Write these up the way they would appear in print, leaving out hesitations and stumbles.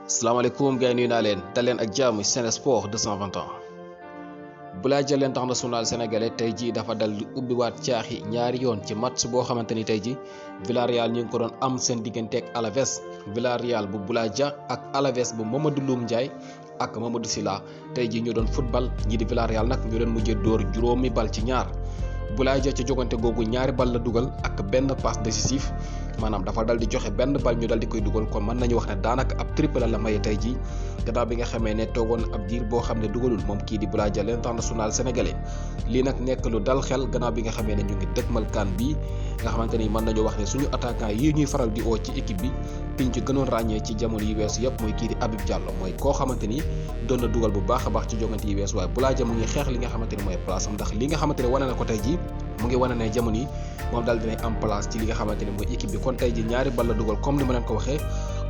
salaamaaleykum gars yi nuyu naa leen dal leen ak jàmm Sen Sport 221. Boulaye Dia l'international sénégalais tey jii dafa dal di ubbiwaat caaxi ñaari yoon ci match boo xamante ni tey jii Villarreal ñu ngi ko doon am seen diggante ak Alaves. Villarreal bu Boulaye Dia ak Alaves bu Mamadou Loum Ndiaye ak Mamadou Sylla tey jii ñu doon football ñii di Villarreal nag ñu doon mujjee dóor juróomi bal ci ñaar. Boulaye Dia ca jogante googu ñaari bal la dugal ak benn passe décisif maanaam dafa dal di joxe benn bal ñu dal di koy dugal kon mën nañu wax ne daanaka ab triple la maye tey jii gannaaw bi nga xamee ne toogoon ab diir boo xam ne dugalul moom kii di Boulaye Dia l'international sénégalais. lii nag nekk lu dal xel gannaaw bi nga xamee ne ñu ngi dëkkmal kaan bii nga xamante ni mën nañu wax ne suñu attaquant yi ñuy faral di oo ci équipe bi piñ ci gënoon ràññee ci jamono yi weesu yëpp mooy kii di Habib Diallo mooy koo xamante ni doon na dugal bu baax a baax ci jogante yi weesu waaye Boulaye Dia mu ngi xeex li nga xamante ni mooy place am ndax li nga xamante ne wane na ko tey jii mu ngi wane ne jamono yi moom daal dinay am place ci li nga xamante ne mooy équipe bi kon tey ji ñaari bal la dugal comme ni ma leen ko waxee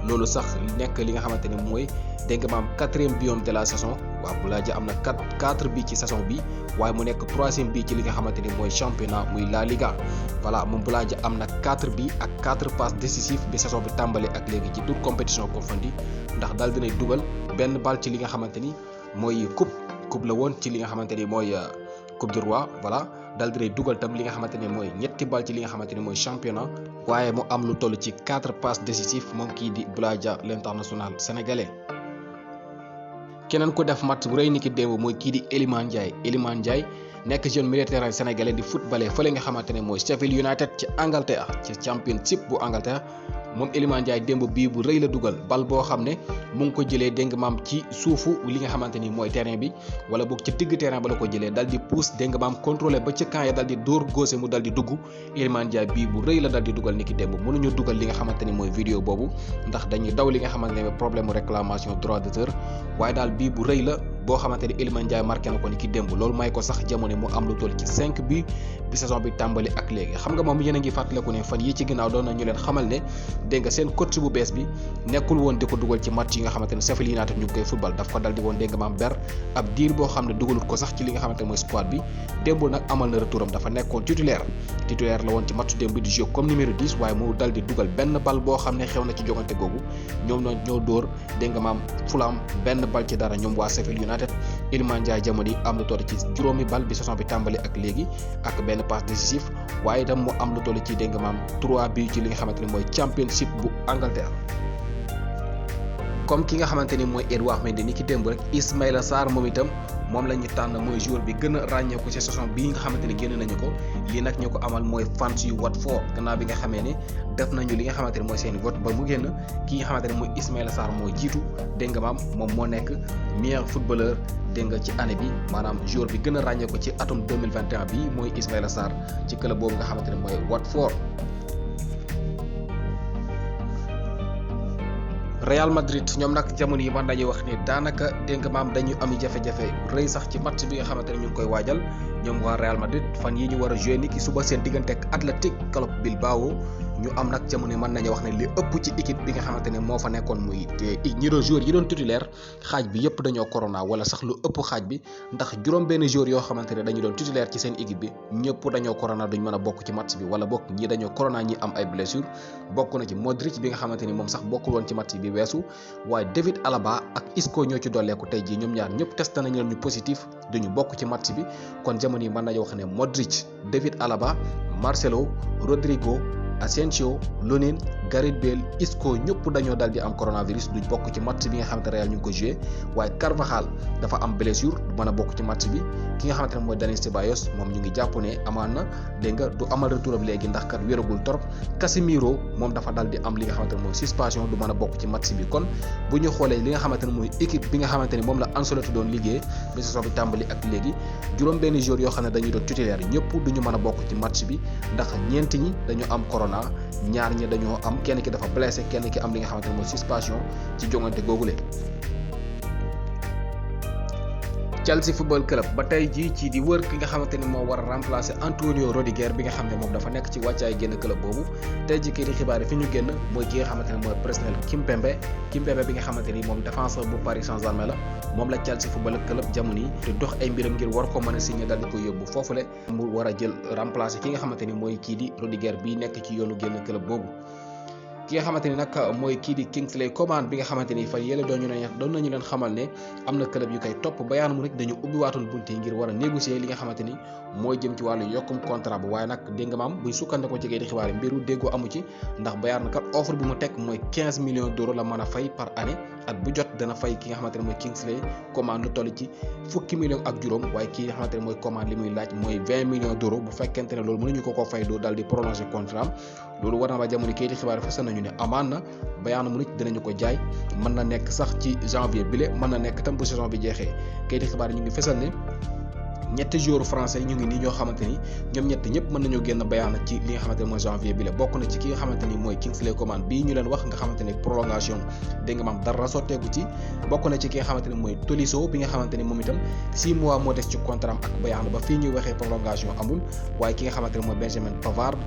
loolu sax nekk li nga xamante ne mooy dégg nga maam 4e biom de la saison waaw Boulaye Dia am na 4 bi ci saison bi waaye mu nekk 3e bi ci li nga xamante ni mooy championnat muy La Liga. voilà moom Boulaye Dia am na 4 bi ak 4 passes décisives bi saison bi tàmbali ak léegi ci toute compétition confondue ndax daal dinay dugal benn bal ci li nga xamante ni mooy coupe la woon ci li nga xamante ni mooy coupe du roi voilà dal di dugal tam li nga xamante ne mooy ñetti bal ci li nga xamante ne mooy championnat waaye mu am lu toll ci 4 passes décisives moom kii di Boulaye Dia l'international sénégalais. keneen ko def match bu rëy ni ki démb mooy kii di Iliman Ndiaye nekk jeune milieu de terrain sénégalais di footballeur fële nga xamante ne mooy Sheffield United ci Angleterre ci championship bu Angleterre. moom Iliman Ndiaye démb bii bu rëy la dugal bal boo xam ne mu ngi ko jëlee dégg nga maam ci suufu li nga xamante ni mooy terrain bi wala boog ci digg terrain ba la ko jëlee dal di pousse dégg nga maam contrôlé ba ci camp ya dal di dóor gauche mu dal di dugg Iliman Ndiaye bii bu rëy la dal di dugal ni ki démb mënuñu dugal li nga xamante ni mooy vidéo boobu ndax dañuy daw li nga xamante ne problème réclamation droit d'auteur waaye daal bii bu rëy la boo xamante ni Iliman Ndiaye marqué na ko ni ki démb loolu may ko sax jamono mu am lu toll ci 5 bi saison bi tàmbali ak léegi xam nga moom yéen a ngi fàttaliku ne fan yi ci ginnaaw doon na ñu leen xamal ne dégg nga seen coach bu bees bi nekkul woon di ko dugal ci match yi nga xamante ne Sheffield United ñu ngi koy football daf ko dal di woon dégg nga maam ber ab diir boo xam ne dugalut ko sax ci li nga xamante ne mooy squad bi démb nag amal na retouram dafa nekkoon titulaire la woon ci match démb di jouer comme numéro 10 waaye mu dal di dugal benn bal boo xam ne xew na ci jogante googu ñoom noonu ñoo dóor dégg nga maam Fulham benn bal ci dara ñoom waa Sheffield United Iliman Ndiaye jamono yi am lu toll ci juróomi bal bi saison bi tàmbali ak léegi ak benn passe décisif waaye itam mu am lu toll ci dégg nga maam 3 bi ci li nga xamante ni mooy championship bu Angleterre. comme ki nga xamante ni mooy Edouard Mendy ni ki démb rek Ismaïla Sarr moom itam moom la ñu tànn mooy joueur bi gën a ràññeeku ci saison bii nga xamante ni génn nañu ko lii nag ñu ko amal mooy fans yu Watford gannaaw bi nga xamee ne def nañu li nga xamante ni mooy seen vote ba mu génn ki nga xamante ne mooy Ismaïla Sarr moo jiitu dégg nga maam moom moo nekk meilleur footballeur dégg nga ci année bi maanaam joueur bi gën a ràññeeku ci atum 2021 bi mooy Ismaïla Sarr ci club boobu nga xamante ne mooy Watford. Real Madrid ñoom nag jamono yi man dañuy wax ni daanaka dégg nga maam dañu am jafe-jafe rëy sax ci match bi nga xamante ne ñu ngi koy waajal ñoom waa Real Madrid fan yi ñu war a jouer ni ki suba seen diggante ak Athletic Club Bilbao ñu am nag jamono yi mën nañu wax ne li ëpp ci équipe bi nga xamante ne moo fa nekkoon muy te ñi doon joueur yi doon titulaire xaaj bi yëpp dañoo corona wala sax lu ëpp xaaj bi ndax juróom benn joueur yoo xamante ne dañu doon titulaire ci seen équipe bi ñëpp dañoo corona duñ mën a bokk ci match bi wala bokk ñi dañoo corona ñi am ay blessure bokk na ci Modric bi nga xamante ni moom sax bokkul woon ci match bi weesu waaye David Alaba ak Isco ñoo ci dolleeku tey jii ñoom ñaar ñëpp testé nañu leen ñu positif duñu bokk ci match bi kon jamono yi mën nañu wax ne Modric David Alaba Marcelo Rodrigo Asensio Lunin Gareth Bale Isco ñëpp dañoo dal di am coronavirus duñ bokk ci match bi nga xamante ne Real ñu ngi ko joué waaye Carvajal dafa am blessure du mën a bokk ci match bi ki nga xamante ne mooy Dani Ceballos moom ñu ngi jàpp ne amaan na dégg nga du amal retouram léegi ndax kat wéragul trop Casemiro moom dafa dal di am li nga xamante ne mooy suspension du mën a bokk ci match bi kon bu ñu xoolee li nga xamante ne mooy équipe bi nga xamante ni moom la Ancelotti doon liggéey ba saison bi tàmbali ak léegi juróom benn joueur yoo xam ne dañuy doon titulaire ñëpp duñu mën a bokk ci match bi ndax ñeent ñi dañoo am corona ñaar ñi dañoo am kenn ki dafa blessé kenn ki am li nga xamante ne mooy suspension ci jongante googule. Chelsea Football Club ba tey jii ci di wër ki nga xamante ni moo war a remplacer Antonio Rudiger bi nga xam ne moom dafa nekk ci wàccaay génn club boobu tey jii kii di xibaar yi fi ñu génn mooy ki nga xamante ne mooy Presnel Kimpembe bi nga xamante ni moom défenseur bu Paris Saint-Germain la moom la Chelsea Football Club jamono yi di dox ay mbiram ngir war ko mën a signé daal di ko yóbbu foofule mu war a jël remplacer ki nga xamante ni mooy kii di Rudiger bi nekk ci yoonu génn club boobu. ki nga xamante ni nag mooy kii di Kingsley Coman bi nga xamante ni fan yële doon nañu leen xamal ne am na club yu koy topp Bayern Munich dañu ubbi waatoon bunt yi ngir war a négocier li nga xamante ni mooy jëm ci wàllu yokkum contrat bu waaye nag dégg nga maam buñ sukkandikoo ci di xibaar yi mbiru déggoo amu ci ndax Bayern kat offre bi mu teg mooy 15 millions d'euros la mën a fay par année at bu jot dana fay ki nga xamante ne mooy Kingsley Coman lu toll ci fukki millions ak juróom waaye ki nga xamante ne mooy Coman li muy laaj mooy 20 millions d'euros bu fekkente ne loolu mënuñu ko fay doo daal di prolonger contrat loolu war na ba jamono kayiti xibaar fësal nañu ne amaan na Bayern Munich dinañu ko jaay mën na nekk sax ci janvier bile mën na nekk tam bu saison bi jeexee kayiti xibaar yi ñu ngi fësal ne ñetti joueurs français ñu ngi nii ñoo xamante ni ñoom ñett ñëpp mën nañoo génn Bayern ci li nga xamante ne mooy janvier bi la bokk na ci ki nga xamante ni mooy Kingsley Coman bii ñu leen wax nga xamante ne prolongation dégg nga maam dara sotteeku ci bokk na ci ki nga xamante ne mooy Tolisso bi nga xamante ni moom itam 6 mois moo des ci contrat am ak Bayern ba fii ñuy waxee prolongation amul waaye ki nga xamante ne mooy Benjamin Pavard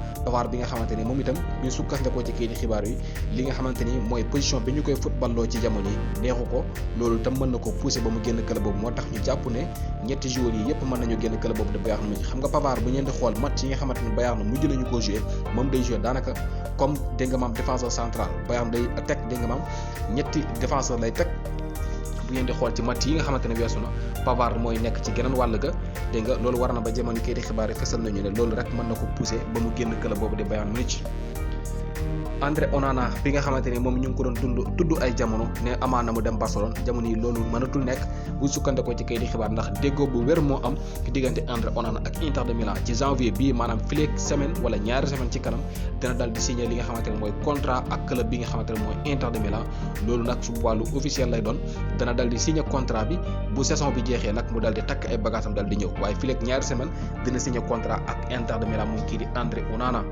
bi nga xamante ni moom itam ñu sukkandikoo ci kii di xibaar yi li nga xamante ni mooy position bi ñu koy footballoo ci jamono yi neexu ko loolu itam mën na ko pousser ba mu génn club boobu moo tax ñu jàpp ne ñetti joueurs yi yépp mën nañu génn club boobu de Bayern Munich xam nga Pavard bu ñeen di xool match yi nga xamante ne Bayern mujj nañu ko jouer moom day jouer daanaka comme dégg nga maam défenseur central Bayern day teg dégg nga maam ñetti défenseur lay teg bu ngeen di xool ci match yi nga xamante ne weesu na Pavard mooy nekk ci geneen wàll ga dégg nga loolu war na ba jamono kii di xibaar yi fesal nañu ne loolu rek mën na ko pousser ba mu génn club boobu de Bayern Munich. André Onana bi nga xamante ni moom ñu ngi ko doon tudd ay jamono ne amaan na mu dem Barcelone jamono yi loolu mënatul nekk bu sukkandikoo ci kayit di xibaar ndax déggoo bu wér moo am diggante André Onana ak Inter de Milan ci janvier bii maanaam fileeg semaine wala ñaari semaine ci kanam dina dal di signé li nga xamante ne mooy contrat ak club bi nga xamante ne mooy Inter de Milan loolu nag su boobaa lu officiel lay doon dana dal di signé contrat bi bu saison bi jeexee nag mu dal di takk ay bagaasam dal di ñëw waaye fileeg ñaari semaine dina signé contrat ak Inter de Milan muy kii di André Onana.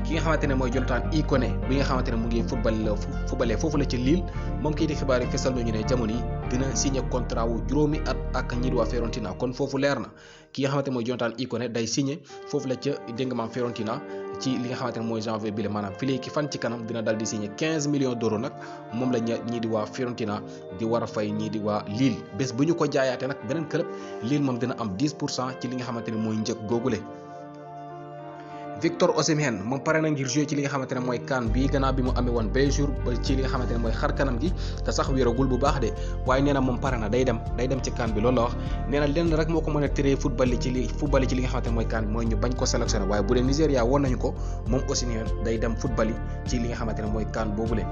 ki nga xamante ne mooy Jonathan Ikone bi nga xamante ne mu ngi footballé foofu la ci Lille moom kii di xibaar yi fesal nañu ne jamono yi dina signé contrat wu juróomi at ak ñi di waa Fiorentina kon foofu leer na ki nga xamante ne mooy Jonathan Ikone day signé foofu la ca dégg nga maam Fiorentina ci li nga xamante ne mooy janvier bi la maanaam fii ki fan ci kanam dina dal di signé 15 millions d'euros nag moom la ñii di waa Fiorentina di war a fay ñii di waa Lille bés bu ñu ko jaayaatee nag beneen club Lille moom dina am 10% ci li nga xamante ne mooy njëg googule. Victor Osimhen moom pare na ngir jouer ci li nga xamante ne mooy CAN bi gannaaw bi mu amee woon blessure ba ci li nga xamante ne mooy xar kanam gi te sax wéeragul bu baax de waaye nee na moom pare na day dem ci CAN bi loolu la wax nee na lenn rek moo ko mën a teree football ci li nga xamante ne mooy CAN bi mooy ñu bañ ko sélectionné waaye bu dee Nigéria woon nañu ko moom Osimhen day dem football ci li nga xamante ne mooy CAN boobule.